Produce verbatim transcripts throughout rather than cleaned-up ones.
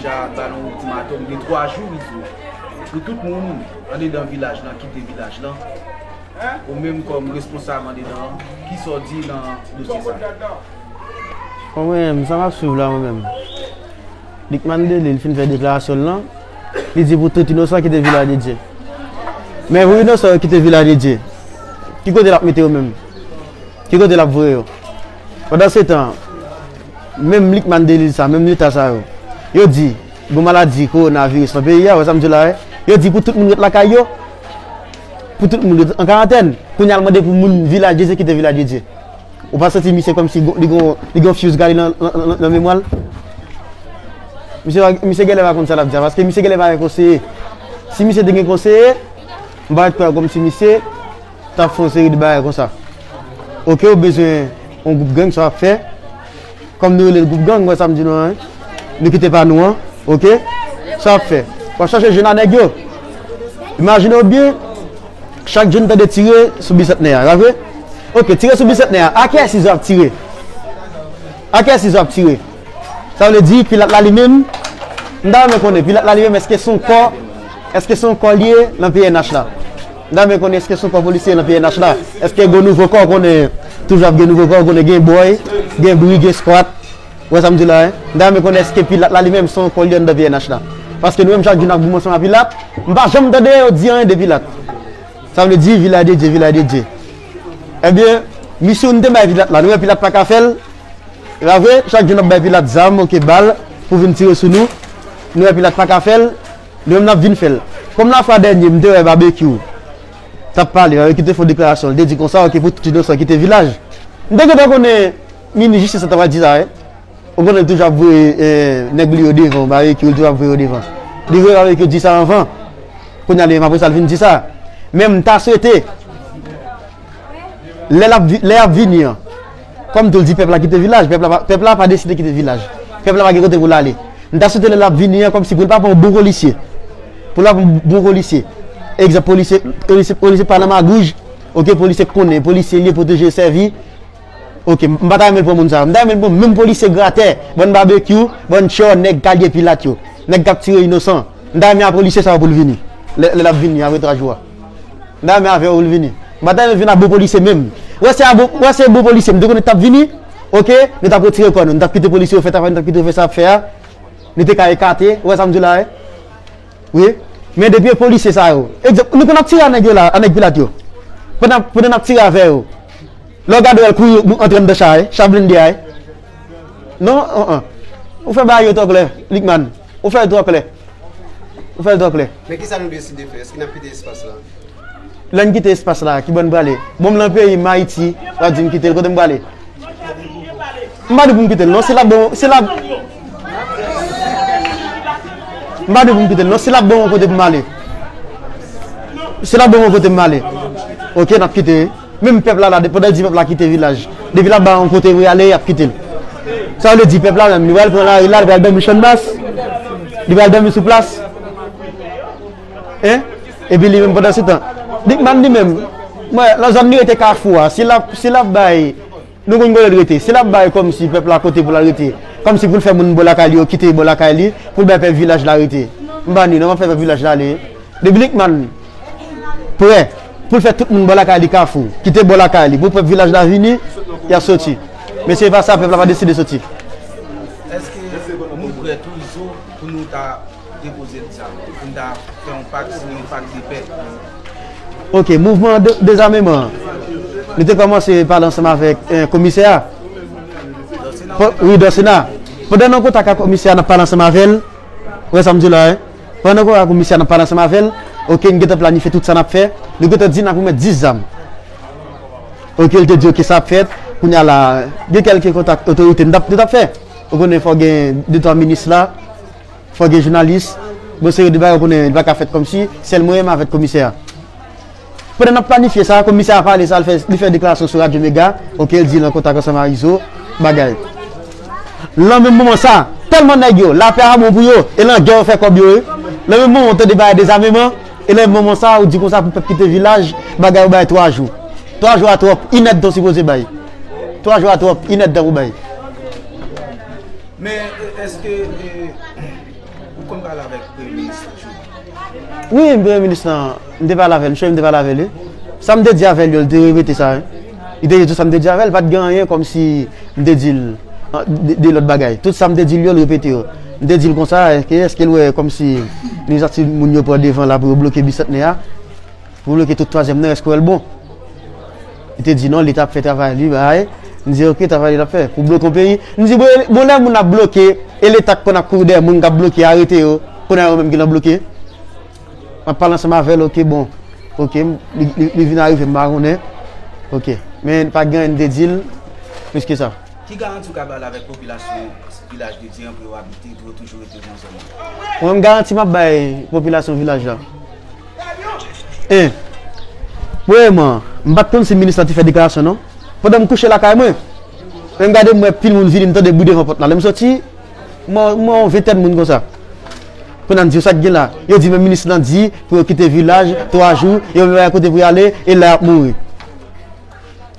Deja ba nou ultimatum de twa jou, Izo. Pou tout moun andedan vilaj lan kite vilaj lan. Ou menm kòm responsab andedan an, kisa w di nan dosye sa? Bon, mwen menm, sa m ap swiv la, mwen menm. Lucmane Delille fin fè deklarasyon l lan, li di pou tout inosan kite Vilaj de Dye. Men pou inosan yo kite Vilaj de Dye, ki kote l ap mete yo menm? Ki kote l ap voye yo? Pandansetan, menm Lucmane Delille sa, menm leta sa yo, yo di, gon maladi kowonaviris nan peyi a, wè sa m di w la, wi. Yo di pou tout moun ret lakay yo, pou tout moun ret an karantèn. Kounye a l mande pou moun Vilaj de Dye kite Vilaj de Dye. Ou pa santi misye kòmsi gon- li gon, li gon fuse gade nan, nan, nan, nan memwa l? Misye, misye genlè pa konn sa l ap di a, paske misye genlè pa gen konseye. Si misye te gen konseye, m pa t kwè kòmsi misye t ap fè yon seri de bagay konsa. Oke, ou bezwen yon gwoup gang, sa w ap fè. Kòm nou rele l gwoup gang, wè sa m di nou an, wi. Nou kite pa nou an, oke? Sa w ap fè? W ap chache jwenn a nèg yo. Imajine w byen, chak jou n tande tire sou Bisantnè a, pa vre? Oke, tire sou Bisantnè a, a kiyès Izo ap tire? A kiyès Izo ap tire? Sa vle di, Pilat la li menm, m ta renmen konnen, Pilat la li menm, èske se yon kò, èske se yon kò l ye nan P N H la? M ta renmen konnen, èske se yon kò polisye nan P N H la? Èske gen nouvo kò, konnen toujou ap gen nouvo kò, konnen gen bòy, gen bri, gen skwat? Ou wè sa m di la, wi? M ta renmen konnen èske Pilat la li menm se yon kò l ye anndan P N H la? Paske nou menm chak jou n ap goumen ansanm a Pilat, m pa janm tande yo di anyen de Pilat. Sa vle di, Vilaj de Dye, Vilaj de Dye. Ebyen, misyon nou te bay Pilat la, nou wè Pilat pa ka fè l. E pa vre, chak jou n ap bay Pilat zam, oke, bal, pou vin tire sou nou. Nou wè Pilat pa ka fè l, nou menm n ap vin fè l. Kòm lafwa dènye, m te wè Babekyou t ap pale, Babekyou te fè yon deklarasyon, li te di konsa, oke, pou tout inosan kite vilaj. M te gentan konnen minis jistis la t ap di sa, wi. Ou konnen l toujou ap voye, eh, nèg li yo devan, Babekyou, li toujou ap voye yo devan. Li voye Babekyou di sa anvan. Kounye a li menm apre sa l vin di sa. Men m ta swete, lè l ap vi- lè y ap vini an, kòm tou l di pèp la kite vilaj, pèp la pa- pèp la pa deside kite vilaj. Pèp la pa gen kote pou l ale. M ta swete lè l ap vini an, kòmsi pou l pa pran yon bon polisye. Pou l pa pran yon bon polisye. Egzanp, polisye, polisye, polisye pa nan magouj, oke, polisye k konnen, polisye li pwoteje, sèvi. Oke, m pa ta renmen l pran moun sa yo. M ta renmen l pran menm polisye gratè, bann Babekyou, bann tchò, nèg kalye Pilat yo. Nèg k ap tire inosan. M ta renmen a polisye sa yo pou l vini. Lè, lè l ap vini apre twa jou a. M ta renmen avè yo pou l vini. M pa ta renmen l vin a bon polisye menm. Wè se a bon, wè se bon polisye m te konnen t ap vini. Oke, nou t ap retire kò nou. Nou t ap kite polisye yo fè travay, nou t ap kite yo fè sa y ap fè a. Nou te ka ekate, ou wè sa m di w la, wi? Wi. Men depi e polisye sa yo. Egzanp, nou konn ap tire a nèg yo la, a nèg Pilat yo. Pandan, pandan n ap tire avè yo. Lè w gade w wè l kouri antre anndan cha a, cha blende a. Non, an, an. Ou fè bagay yo twò klè, Lucmane. Ou fè l twò klè. Ou fè l twò klè. Men kisa nou deside fè? Èske n ap kite espas la? Lè n kite espas la, ki bò n prale? Bon, m nan peyi m, Ayiti, w ap di m kite l, kote m prale? M pa di pou m kite l, non, si l ap bon, si l ap, m pa di pou m kite l, non, si l ap bon yon kote pou m ale. Si l ap bon yon kote pou m ale. Oke, n ap kite. Menm pèp la la, pandan l di pèp la kite vilaj, depi l ap ba yon kote pou y ale, y ap kite l. Sa vle di pèp la menm, li pral pran lari la, li pral dòmi Channmas, li pral dòmi sou plas. Hein? Epi li menm pandan se tan, Lucmane li menm, mwen, nan zòn li rete Kafou a, si l ap, si l ap bay, nou konn kote l rete, si l ap bay kòmsi pèp la kote pou l al rete, kòmsi pou l fè moun bò lakay li yo kite bò lakay li, pou l bay pèp vilaj la rete. M pa ni, non, m ap fè pèp vilaj la ale. Depi Lucmane prè pou l fè tout moun bò lakay li Kafou, kite bò lakay li, pou pèp vilaj la vini, y ap soti. Men se pa sa, pèp la pa deside soti. Èske nou prè tou, Izo, pou nou ta depoze l sa, pou n ta fè yon pak, siyen yon pak de pè? Oke, mouvman de, dezameman an, nou te kòmanse pale ansanm avèk, eh, komisè a. Wi, Dòsena. Pandan n an kontak ak komisè a, n ap pale ansanm avè l. Ou wè sa m di w la, wi? Pandan n an kontak ak komisè a, n ap pale ansanm avè l. Oke, n gentan planifye tout sa n ap fè. Nou gentan di n ap remèt dis zam. Oke, l te di, oke, sa ap fèt. Kounye a la, gen kèlke kontak otorite n t ap, nou t ap fè. Ou konnen fò gen de twa minis la. Fò gen jounalis. Bon, seri de bagay ou konnen li pa ka fèt kòmsi. Sèl mwen menm avèk komisè a. Pandan n ap planifye sa, komisè a pale sa, li fè, li fè deklarasyon sou Radyo Mega, oke, l di l an kontak ansanm a Izo, bagay. Lan menm moman sa, tèlman nèg yo, lapè a bon pou yo, e lan gè yo fè kòb yo, wi. Lan menm moman, ou tande bagay dezameman, e lan menm moman sa, ou di konsa pou pèp kite vilaj, bagay ou bay twa jou. Twa jou a twòp, inèdtan w sipoze bay. Twa jou a twòp, inèdtan pou bay. Men, e, èske, e, Ou konn pale avèk Premye Minis la? Wi, Premye Minis lan, m te pale avè l, m sonje m te pale avè l, wi. Sa m te di avè l yo, li te repete sa, wi. Li te di tout sa m te di avè l, pa t gen anyen kòmsi m te di l, an, de, de lòt bagay. Tout sa m te di l yo, l repete yo. M te di l konsa, èske, èske l wè kòmsi inisyati moun yo pran devan la pou yo bloke Bisantnè a? Pou bloke tout twazyèm nan, èske w wè l bon? Li te di non, Leta ap fè travay li, bay. M di, oke, travay li l ap fè. Pou bloke yon peyi. M di, bon, bon, lè moun ap bloke, e Leta k konn ap kouri dèyè moun k ap bloke, arete yo, kounye a yo menm ki nan bloke. M ap pale ansanm avè l, oke, bon. Oke, m- li, li, li vin arive, m pa konnen. Oke. Men pa gen anyen m te di l plis ke sa. Ki garanti w ka bay avèk popilasyon vilaj de Dyen pou yo abite, pou yo toujou rete nan zòn nan? Mwen, m garanti m ap bay popilasyon vilaj la. En. Premyèman, m pa t konn si minis la te fè deklarasyon, non. Pandan m kouche lakay mwen, lè m gade, m wè pil moun vini, m tande bri devan pòt la. Lè m soti, m wè, m wè yon ventèn moun konsa. Kounye a m di yo sa k gen la. Yo di men minis lan di pou yo kite vilaj twa jou, yo menm pa gen kote pou y ale, e la y ap mouri.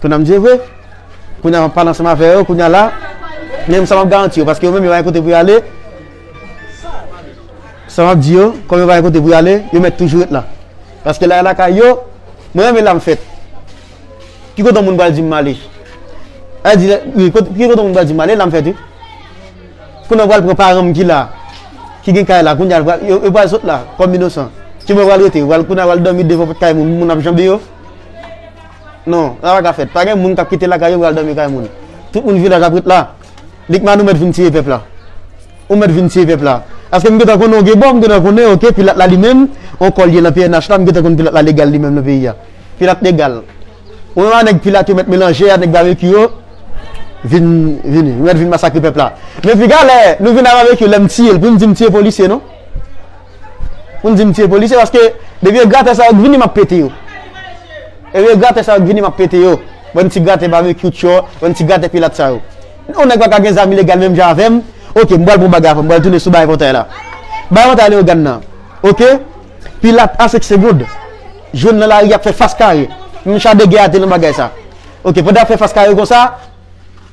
Kounye a m di e vre. Kounye a m ap pale ansanm avè yo, kounye a la, men sa m ap garanti yo, paske yo menm yo pa gen kote pou y ale. Sa m ap di yo, kòm yo pa gen kote pou y ale, yo mèt toujou ret la. Paske la e lakay yo, mwen menm e la m fèt. Ki kote yon moun pral di m m ale? A di, wi, kot- ki kote yon moun pral di m m ale, la m fèt, wi. Kounye a pral pran paran m ki la, ki gen kay la, kounye a pral- yo, yo pral sot la, kòm inosan. Ki mwen pral rete, pral kounye a pral dòmi devan pòt kay moun, moun ap janbe yo. Non, sa pa ka fèt. Pa gen moun k ap kite lakay yo pral dòmi kay moun. Tout moun vilaj ap ret la. Likman ou mèt vin tiye pèp la. Ou mèt vin tiye pèp la. Paske m gentan konnen w gen bò, m gentan konnen, oke, Pilat la li menm, on kò l ye nan P N H la, m gentan konn Pilat la legal li menm nan peyi a. Pilat legal. Ou menm a nèg Pilat yo mèt melanje a nèg Babekyou yo, vin, vini, yo mèt vin masakre pèp la. Men piga lè nou vin a Babekyou, lè m tiye l, pou m di m tiye polisye, non? Pou m di m tiye polisye, paske depi e gratè sa yo k vini, m ap pete yo. Depi e gratè sa yo k vini, m ap pete yo. Bann ti gratè Babekyou tchò, bann ti gratè Pilat sa yo. On nèg pa ka gen zam ilegal menm jan avè m. Oke, m pral pran bagay avè m, m pral tounen sou bay pòtay la. Bay pòtay Leyogàn nan. Oke? Pilat a senk segonn. Jwenn nan lari y ap fè fas kare. Menm cha de gè a te nan bagay sa. Oke, pandan y ap fè fas kare konsa,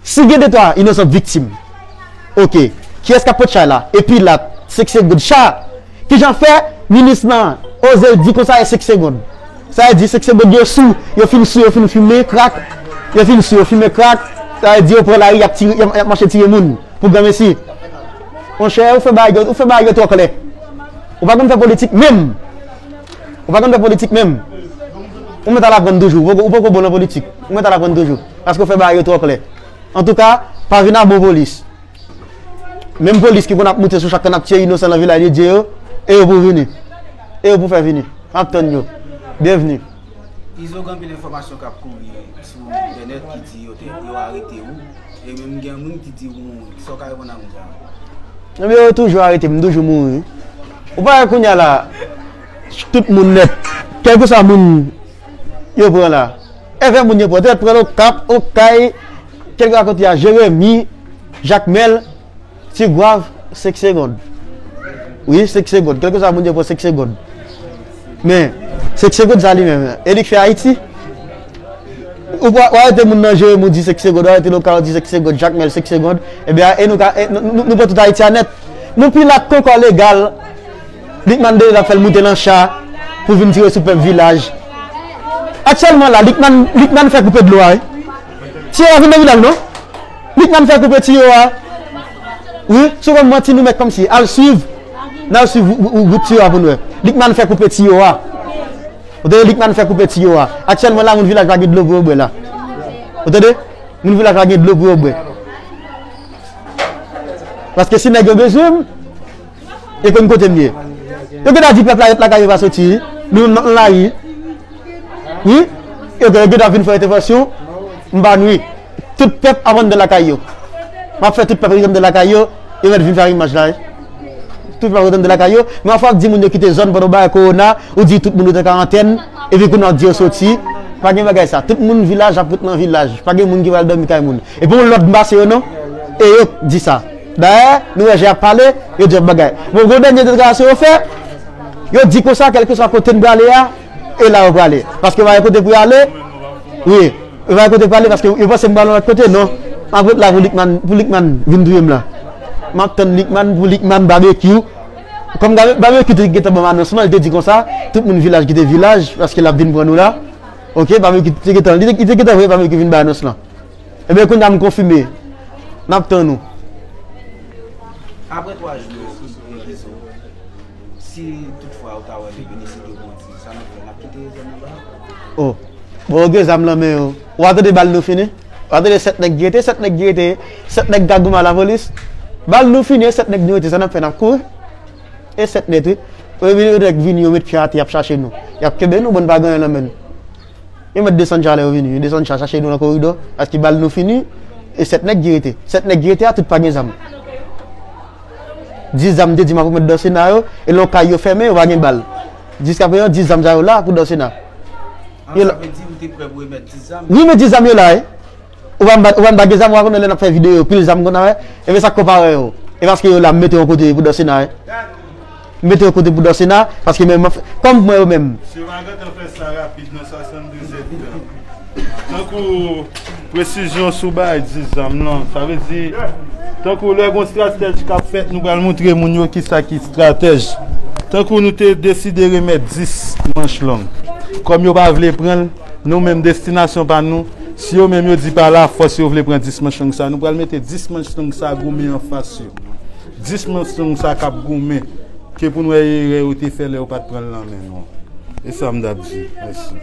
si gen de twa inosan viktim, oke, kiyès k ap pot chay la? E Pilat, senk segonn. Cha, kijan fè minis lan oze di konsa e senk segonn? Sa vle di senk segonn yo sou, yo fin sou, yo fin fimen krak, yo fin sou, yo fimen krak, sa vle di yo pran lari, y ap tire, y ap, y ap mache tire moun pou granmesi. Monchè, ou fè bagay yo, ou fè bagay yo twò klè. Ou pa konn fè politik menm. Ou pa konn fè politik menm. Ou mèt al aprann toujou. Ou poko, ou poko bon nan politik. Ou mèt al aprann toujou. Paske w fè bagay yo twò klè. Antouka, pa vin a bon polis. Menm polis ki konn ap moute sou chak tan ap tiye inosan nan vilaj de Dye yo, e yo pou vini. E yo pou fè vini. M ap tann yo. Byenvni. Izo, gen anpil enfòmasyon k ap kouri sou entènèt ki di yo te, yo arete ou. E menm gen moun ki di ou mouri. Sa w ka reponn a moun sa yo? Ebyen, yo toujou arete m, m toujou mouri. Ou pa wè kounye a la, tout moun nèt, kèlkeswa moun yo pran la. Envè moun yo pran, te pran Okap, Okay, kèlkeswa kote a, Jeremi, Jakmèl, Tigwav, senk segonn. Wi, senk segonn. Kèlkeswa moun yo pran senk segonn. Men, senk segonn sa li menm, e li k fè Ayiti? Ou pa, w arete moun nan Jeremi, ou di senk segonn, w arete Lokal, ou di senk segonn, Jakmèl, senk segonn. Ebyen, e nou ka, e, nou, nou, nou pran tout Ayiti a nèt. Nou Pilat k ankò legal. Likman deja fè l moute nan cha pou vin tire sou pèp vilaj. Aktyèlman la, Likman, Likman fè koupe dlo a, wi. Tiyo a vin nan vilaj, non? Likman fè koupe tiyo a. Wi, sou konn manti nou mèt kòmsi. Al swiv. N al swiv ou, ou, ou, wout tiyo a pou n wè. Likman fè koupe tiyo a. Ou tande, Likman fè koupe tiyo a. Aktyèlman la, moun vilaj pa gen dlo pou yo bwè la. Ou tande? Moun vilaj pa gen dlo pou yo bwè. Paske si nèg yo bezwen m, yo konn kote m ye. Yo gentan di pèp la ret lakay yo pa soti, wi. Nou menm n ap nan lari. Wi. Yo gentan vin fè entèvansyon, m pa nwi. Tout pèp ap anndan lakay yo. M ap fè tout pèp ret anndan lakay yo, yo mèt vin fè imaj la, wi. Tout pèp ret anndan lakay yo. Men anfwa w ap di moun yo kite zòn pandan w bay kowona, ou di tout moun ret an karantèn, epi kounye a w di yo soti. Pa gen bagay sa. Tout moun vilaj ap ret nan vilaj. Pa gen moun ki pral dòmi kay moun. Epi yon lòt m pase yo non. E yo k di sa. Dayè, nou wè jan y ap pale, yo di yon bagay. Bon, gon dènye deklarasyon yo fè, yo di konsa, kèlkeswa kote n prale a, e la yo prale. Paske yo pa gen kote pou y ale. Wi, yo pa gen kote pou ale paske yo panse m prale yon lòt kote, non. M ap ret la pou Likman, pou Likman vin touye m la. M ap tann Likman, pou Likman, Babekyou, Kòm Babekyou te gentan ban m anons lan, li te di konsa, tout moun vilaj kite vilaj, paske l ap vin pran nou la. Oke, Babekyou te gentan, li te, li te gentan voye Babekyou vin bay anons lan. Ebyen, kounye a m konfime. N ap tann ou. Apre twa jou yo, si, si toutfwa ou ta wè li vini, si te bon, sa n ap fè, n ap kite zòn nan ba? Oh. Bon, yo gen zam nan men yo. Ou pa tande bal nou fini? Ou pa tande sèt nèg ki rete, sèt nèg ki rete, sèt nèg ka goumen a lapolis? Bal nou fini, e sèt nèg nou rete, sa n ap fè, n ap kouri? E sèt nèt, wi. Premye nèg vini, yo met pye atè, y ap chache nou. Y ap kenbe nou, bon, n pa gen anyen nan men nou. Yo mèt desann cha lè yo vini. Yo desann cha, chache nou nan koridò. Paske bal nou fini. E sèt nèg ki rete. Sèt nèg ki rete a, tout pa gen zam. Dis zam, te di m ap remèt Dansena yo. E lè yon kay yo fèmen, yo pa gen bal. Jiskaprezan, dis zam sa yo la pou Dansena. An, yo la. Sa vle di ou te prè pou remèt dis zam? Wi, men dis zam yo la, wi. Ou pa m ba, ou pa m ba gen zam, ou pa konnen lè n ap fè videyo, pil zam konn a wè. Ebyen sa k konpare yo. E paske yo la, m mete yon kote pou Dansena, wi. M mete yon kote pou Dansena, paske menm, kòm mwen yo menm. Misye pa gentan fè sa rapid nan swasanndizèt tan. Tankou presizyon sou bagay dis zam lan, sa vle di, tankou lè gon stratèj k ap fèt, nou pral montre moun yo kisa ki stratèj. Tankou nou te deside remèt dis manch long. Kòm yo pa vle pran l, nou menm destinasyon pa nou, si yo menm yo di pa lafòs yo vle pran dis manch long sa, nou pral mete dis manch long sa goumen anfas yo. Dis manch long sa k ap goumen, ke pou n wè erè yo te fè lè yo pa t pran l nan men nou. E sa m t ap di. Mèsi.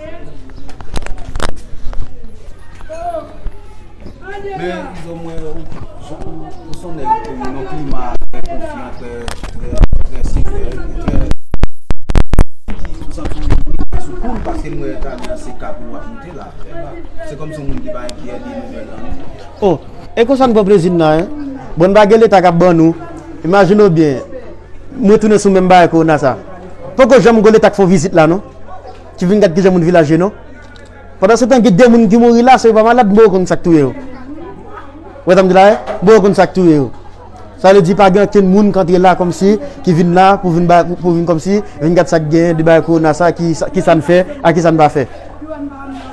Men, Izo, mwen, ou, ou, ou se yon nèg ki nan klima trè konfyan, trè, trè, trè sevè, trè, ou santi w sou kou l, paske m wè talè a se kab ou ap monte la. Se kòmsi yon moun ki pa enkyè de nouvèl lan. Oh, e konsa n pran plezi n nan, en? Bon, n pa gen Leta k ap ban nou. Imajine w byen, m retounen sou menm bagay kowona sa. Poko janm gon Leta k fè yon vizit la, non? Ki vin gad kijan moun vilaj ye, non? Pandan se tan, gen de moun ki mouri la, se yo pa malad, m poko konn sa k touye yo. Ou wè sa m di la, en? M poko konn sa k touye yo. Sa vle di pa gen okenn moun k antre la kòmsi, ki vin la pou vin ba, pou, pou vin kòmsi, vin gad sa k genyen, de bagay kowona sa, ki, sa, ki sa n fè, a ki sa n pa fè.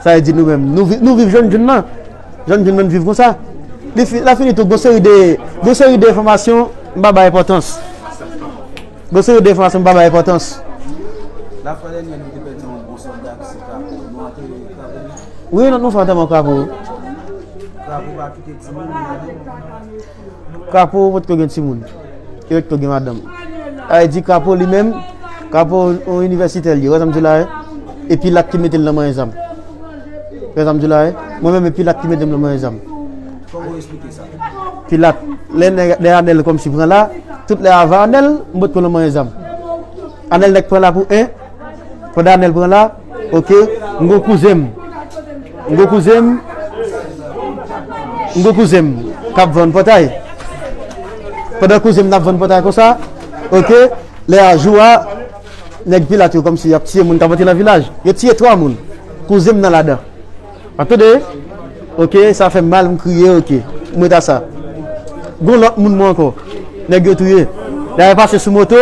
Sa vle di nou menm, nou vi-, nou viv jèn jèn nan. Jèn jèn nan viv konsa. Li fi-, la fini tou, gon seri de, gon seri de enfòmasyon, m pa bay enpòtans. Gon seri de enfòmasyon, m pa bay enpòtans. Lafwa dènyè, nou te pèdi yon bon sòlda ki se Krapo. Nou antere Krapo. Wi, nou, nou fè antèman Krapo. Krapo pa kite timoun, li. Krapo potko gen timoun. Li potko gen madanm. Sa vle di Krapo li menm, Krapo yon inivèsitè li ye. Ou wè sa m di w la, wi? E Pilat ki mete l nan manyen zam. Ou wè sa m di w la, wi? Mwen menm, e Pilat ki mete m nan manyen zam. Kòman w eksplike sa? Pilat, lè nèg, lè Anèl kòmsi pran la, tout lè avè Anèl, m potko nan manyen zam. Anèl nèk pran la pou en, pandan Anèl pran la, oke, m gon kouzen m. M gon kouzen m. M gon kouzen m k ap vann pòtay. Pandan kouzen m nan ap vann pòtay konsa, oke, lè a jou a, nèg Pilat yo kòmsi y ap tiye moun k ap antre nan vilaj. Yo tiye twa moun. Kouzen m nan ladan. W ap tande? Oke, sa fè m mal, m kriye, oke. M ret a sa. Gon lòt moun mwen ankò. Nèg yo touye. Lè yo pase sou moto,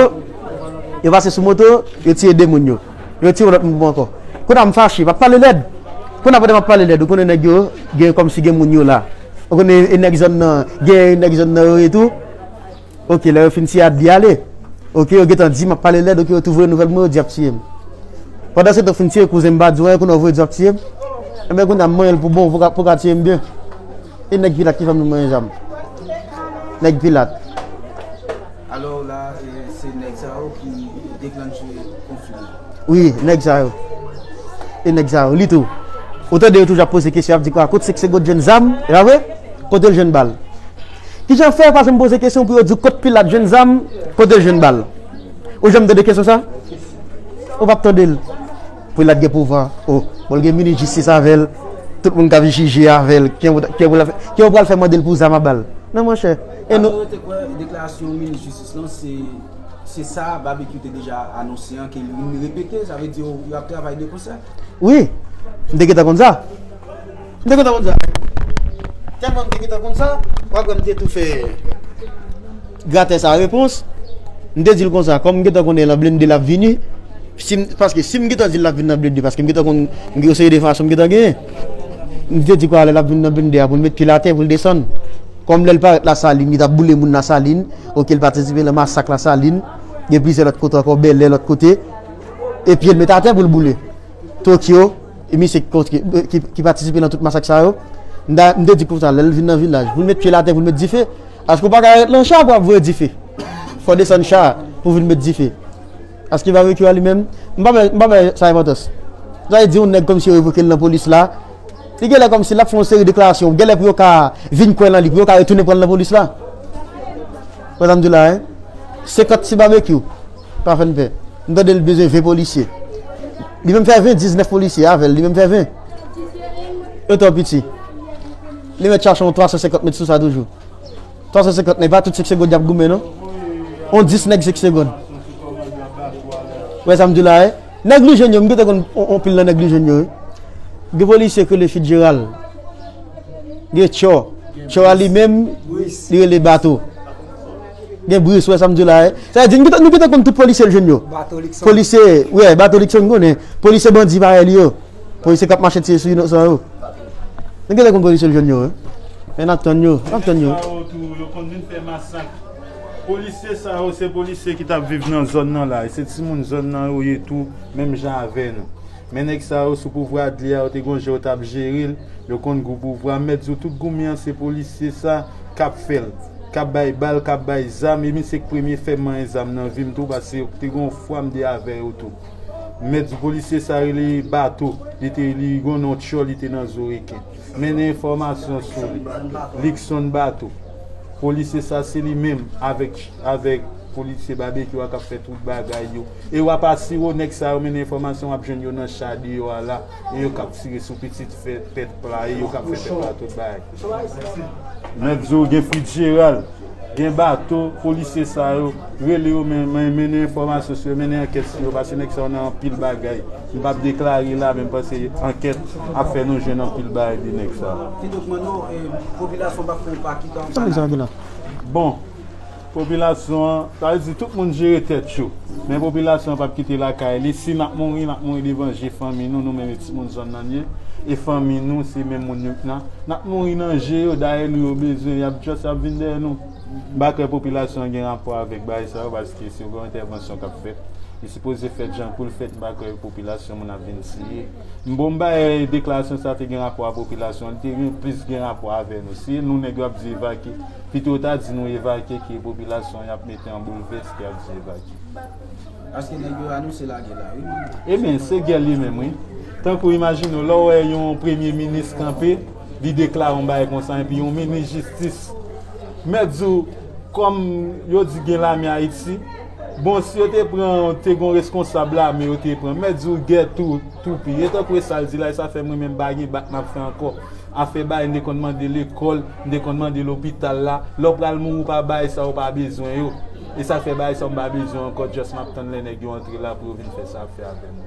yo pase sou moto, yo tiye de moun yo. Yo tiye yon lòt moun mwen ankò. Kounye a m fache, m ap pale lèd. Kounye a pandan m ap pale lèd, ou konnen nèg yo, gen kòmsi gen moun yo la. Ou konnen e nèg zòn nan, gen nèg zòn nan yo ye tou. Oke, lè yo fin tiye a di ale. Oke, yo gentan di m ap pale lèd, oke, yo tou voye nouvèl mwen, yo di y ap tiye m. Pandan se tan, fin tiye kouzen m pa di w anyen, kounye a w voye di w ap tiye m. Enben, kounye a m manyen l pou bon, pou ka, pou ka tiye m byen. E nèg Pilat ki fè m nou manyen zam. Nèg Pilat. Alò la, e, se nèg sa yo ki deklanche konfli a. Wi, nèg sa yo. E nèg sa yo, li tou. Ou tande yo toujou ap poze kesyon, ap di kwa, kot se k se got jwenn zam, e pa vre? Kote l jwenn bal? Kijan fè yo pa janm poze kesyon pou yo di w kot Pilat jwenn zam, kote l jwenn bal? Ou janm tande kesyon sa? Ou p ap tande l. Pilat gen pouvwa. O, bon, l gen minis jistis avè l. Tout moun k ap jije avè l. Kiyès ou, kiyès ou pral fè, kiyès ou pral fè mande l pou zam a bal? Non, monchè. E nou. Apre, yo te kwè deklarasyon minis jistis lan, se, se sa Babekyou te deja anonse an, ke li repete, sa vle di yo, yo ap travay de konsè. Wi, m te gentan konn sa. M te gentan konn sa. Tèlman m te gentan konn sa, w ap wè m te tou fè gratè sa repons. M te di l konsa, kòm m gentan konnen l an blende l ap vini, si m, paske si m gentan di l l ap vin nan blende, paske m gentan konn yon seri de enfòmasyon m gentan genyen. M te di kwa lè l ap vin nan blende a pou l met pye l atè, pou l desann. Kòm lè l parèt Lasalin, li t ap boule moun Lasalin, oke, l patisipe nan masak Lasalin. Gen plizyè lòt kote ankò, Bèlè, lòt kote. E pye l met atè pou l boule. Tokyo, e misye ki, ki, ki, ki patisipe nan tout masak sa yo. M ta, m te di konsa, lè l vin nan vilaj, pou l met pye l atè, pou l met dife. Paske w pa ka ret nan cha pou w ap voye dife. Fò w desann cha pou w vin met dife. Paske babekyou a li menm, m pa wè, m pa wè sa enpòtans. Sa vle di yon nèg kòmsi yo revoke l nan polis la, li genlè kòmsi l ap fè yon seri deklarasyon, genlè pou yo ka vin kwè nan li, pou yo ka retounen pran l nan polis la. Wè sa m di w la, hein? Senkant ti babekyou, pa fè n pè. M tande l bezwen ven polisye. Li menm fè ven, diznèf polisye avè l, li menm fè ven. Yo twò piti. Li mèt chache yon twa san senkant mèt sou sa toujou. Twa san senkant nèg, pa tout senk segonn y ap goumen, non. On dis nèg senk segonn. Wè sa m di w la, hein? Nèg Lujèn yo, m gentan konn on, on pil nan nèg Lujèn yo, wi. Gen polisye ki rele Fitzgerald. Gen Tchò. Tchò a li menm, li rele Bato. Gen Bris, wè sa m di w la, hein? Sa vle di, nou gentan, nou gentan konn tout polisye Lujèn yo. Bato Likson. Polisye, wè, Bato Likson, m konnen. Polisye bandi parèy li yo. Polisye k ap mache tiye sou inosan yo. Nou gentan konn polisye Lujèn yo, wi. Men n ap tann yo, n ap tann yo. Sa yo tou, yo konn vin fè masak. Polisye sa yo, se polisye ki t ap viv nan zòn nan la. E se timoun zòn nan yo ye tou, menm jan avè nou. Men nèg sa yo, sou pouvwa Adli a, yo te gon jan yo t ap jere l, yo konn gou pouvwa. M mèt di w, tout goumen an, se polisye sa k ap fè l, k ap bay bal, k ap bay zam. E misye k premye fè m manyen zam nan vi m tou, paske te gon fwa m te avè yo tou. M mèt di w, polisye sa rele Bato. Li te, li gon non Tchò, li te nan Zoreken. Mennen enfòmasyon sou li. Likson Bato. Polisye sa se li menm avèk, avèk polisye Babekyou a k ap fè tout bagay yo. E w ap asire w nèg sa yo mennen enfòmasyon, w ap jwenn yo nan cha deyò a la. E yo k ap tire sou pitit fè tèt pla, e yo k ap fè tèt pla tout bagay. Mèt di w gen Fitzgerald. Gen Bato, polisye sa yo, rele yo, men, men, mennen enfòmasyon sou yo, mennen ankèt sou yo, paske nèg sa yo nan anpil bagay. M p ap deklare la, men m panse ankèt ap fè nou jwenn anpil bagay de nèg sa yo. Kidonk, Manno, eh, popilasyon p ap fè yon pa ki tan. Sa vle di sa, Gila? Bon, popilasyon an, sa vle di tout moun jere tèt yo. Men popilasyon an p ap kite lakay li. Si n ap mouri, n ap mouri devan je fanmi nou, nou menm e timoun zòn nan ye. E fanmi nou, se menm moun yo k nan. N ap mouri nan je yo, dayè nou yo bezwen, y ap just, y ap vin dèyè nou. M pa kwè popilasyon an gen rapò avèk bagay sa yo, paske se yon entèvansyon k ap fèt. Li sipoze fèt jan pou l fèt, m pa kwè popilasyon moun ap vin tiye. M bon, m bay deklarasyon sa te gen rapò a popilasyon an, li te gen plis gen rapò avè nou. Se nou nèg yo ap di evakye. Pito yo ta di nou evakye ke popilasyon an y ap mete an boulvès ke y ap di evakye. Paske nèg yo anonse lagè la, wi. Ebyen, se gè li menm, wi. Tankou imajine w, lè w wè yon premye minis kanpe, li deklare yon bagay konsa, epi yon minis jistis, mèt di w, kòm yo di gen lame Ayiti, bon, si yo te pran, te gon reskonsab lame, yo te pran, mèt di w gè tou, toupi. E tankou e sa l di la, e sa fè mwen menm pa gen bak m ap fè ankò. Afè bagay, m te konn mande lekòl, m te konn mande lopital la. Lè w pral mouri, w pa bay sa, w pa bezwen yo. E sa fè bagay sa, m pa bezwen ankò, just m ap tann lè nèg yo antre la pou yo vin fè sa ap fè avè m.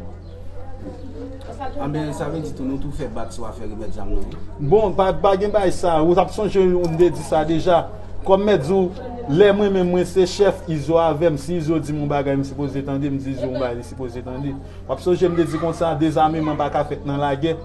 Anben, sa vle di tou, nou tou fè bak sou afè remèd zam nan, wi. Bon, pa, pa gen bagay sa. Ou t ap sonje, m te di sa deja. Kòm mèt di w, lè mwen menm, mwen se chèf, Izo avè m. Si Izo di m yon bagay, m sipoze tande, m di Izo yon bagay, li sipoze tande. W ap sonje m te di konsa, dezameman pa ka fèt nan lagè.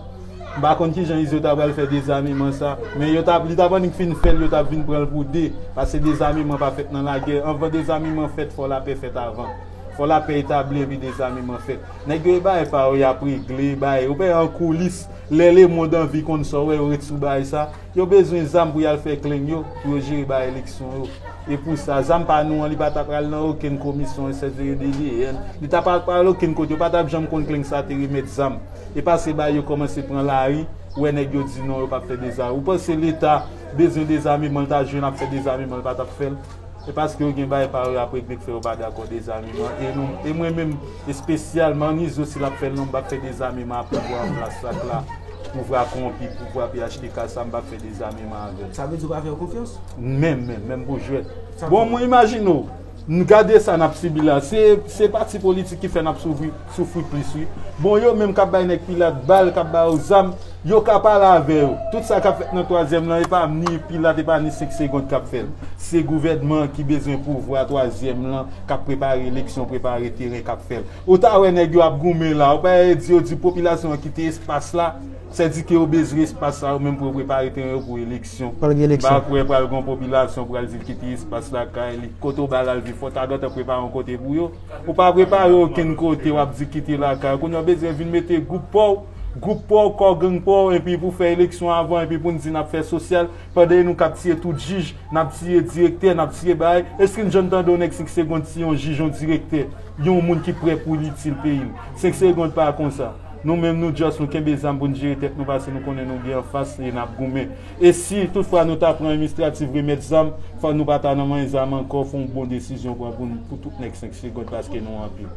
M pa konn kijan Izo ta pral fè dezameman sa. Men yo t ap, li t ap annik fin fè l, yo t ap vin pran l pou de. Paske dezameman pa fèt nan lagè. Anvan dezameman fèt, fò lapè fèt avan. Fò lapè etabli epi dezameman fèt. Nèg yo e bagay pa yo, y ap regle bagay. Ou pè an koulis, lè lemonn anvi konn sa, w wè yo ret sou bagay sa. Yo bezwen zam pou y al fè kleng yo, pou yo jere bay eleksyon yo. E pou sa, zam pa nou an, li pa ta pral nan okenn komisyon S S D D G N. Li ta pa pral okenn kote, yo pa t ap janm konn kleng sa te remèt zam. E paske bay yo kòmanse pran lari, ou wè nèg yo di non, yo p ap fè deza. Ou panse Leta bezwen dezameman, l ta jwenn ap fè dezameman, l pa t ap fè l? E paske yo gen bay pa yo y ap regle k fè yo pa dakò dezameman. E nou, e mwen menm, espesyalman, Nizo, si l ap fè l non, m p ap fè dezameman a pouvwa an plas sa k la. Pouvwa konwonpi, pouvwa P H T K sa, m p ap fè dezameman avè l. Sa vle di w pa fè yo konfyans? Menm, menm, menm pou jwèt. Bon, mwen imajine w, n gade sa n ap sibi la. Se, se pati politik ki fè n ap soufri, soufri plis, wi. Bon, yo menm k ap bay nèg pilat bal, k ap ba yo zam, Yo ka pale avè yo. Tout sa k ap fèt nan twazyèm lan, e pa ni Pilat, e pa ni senk segond k ap fè l. Se gouvènman an ki bezwen pouvwa twazyèm lan, k ap prepare eleksyon, prepare teren k ap fè l. Ou ta wè nèg yo ap goumen la, ou pa di yo di popilasyon an kite espas la, sèdike yo bezwen espas la yo menm pou yo prepare teren yo pou eleksyon. Pral gen eleksyon. M pa kwè pral gen popilasyon pral di l kite espas lakay li. Kote w ba l al viv, fò w ta gentan prepare yon kote pou yo. Ou pa prepare okenn kote, w ap di kite lakay. Kounye a w bezwen vin mete gwoup pa w, gwoup pa w, kò gang pa w, epi pou fè eleksyon avan, epi pou n di n ap fè sosyal, pandan e nou k ap tiye tout jij, n ap tiye direktè, n ap tiye bagay. Èske n janm tande yon nèg senk segond tiye yon jij, yon direktè, yon moun ki prè pou l itil peyi l? Senk segond pa konsa. Nou menm, nou just, nou kenbe zam pou n jere tèt nou, paske nou konnen nou gen anfas e n ap goumen. E si toutfwa nou ta pran inisiyativ remèt zam, fò nou pa ta nan manyen zam ankò, fò yon bon desizyon pran pou, n- pou tout nèg senk segond, paske nou anpil.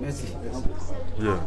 Mèsi. Yeah.